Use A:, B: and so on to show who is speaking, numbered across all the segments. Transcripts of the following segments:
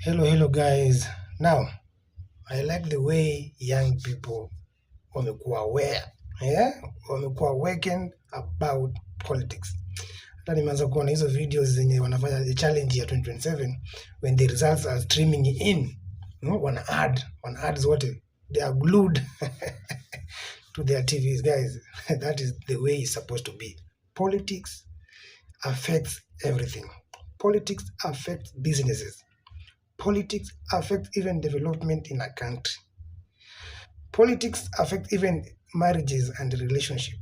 A: Hello guys. Now, I like the way young people wamekuwa aware. Wamekuwa awakened about politics. Hata nimeanza kuona hizo videos zenye wanafanya the challenge ya 2027 when the results are streaming in. Wana ads wote. They are glued to their TVs, guys. That is the way it's supposed to be. Politics affects everything. Politics affects businesses. Politics affects even development in a country. Politics affect even marriages and relationship.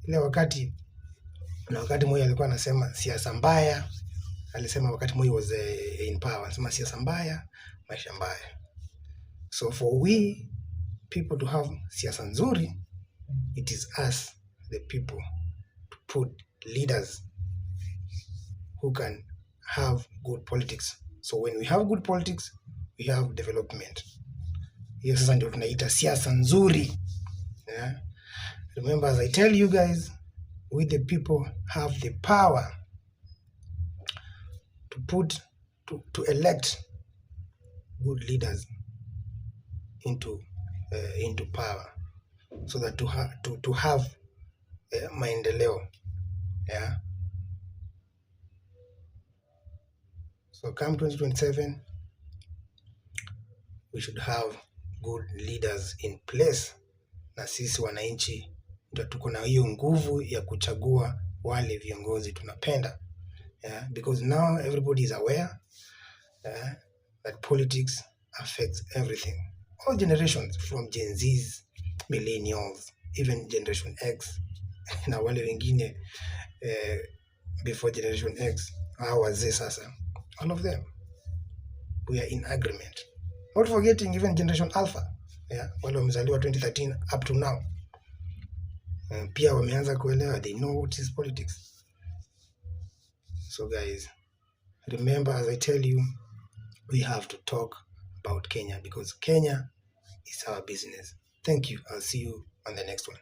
A: Ile wakati Moi alikuwa anasema siasa mbaya, alisema wakati Moi was in power, anasema siasa mbaya, maisha mbaya. So for we people to have siasa nzuri, it is us the people to put leaders who can have good politics. So when we have good politics, we have development. Hiyo sasa ndio tunaita siasa nzuri. Remember, as I tell you guys, we the people have the power to elect good leaders into power, so that to have maendeleo. So come 2027, we should have good leaders in place, na sisi wananchi ndio tuko na hiyo nguvu ya kuchagua wale viongozi tunapenda. Because now everybody is aware that politics affects everything. All generations, from Gen Zs, millennials, even Generation X, na wale wengine before Generation X, wazee sasa, all of them, we are in agreement. Not forgetting even Generation Alpha, wale wamezaliwa 2013 up to now, pia wameanza kuelewa, they know what is politics. So guys, remember, as I tell you, we have to talk about Kenya, because Kenya is our business. Thank you. I'll see you on the next one.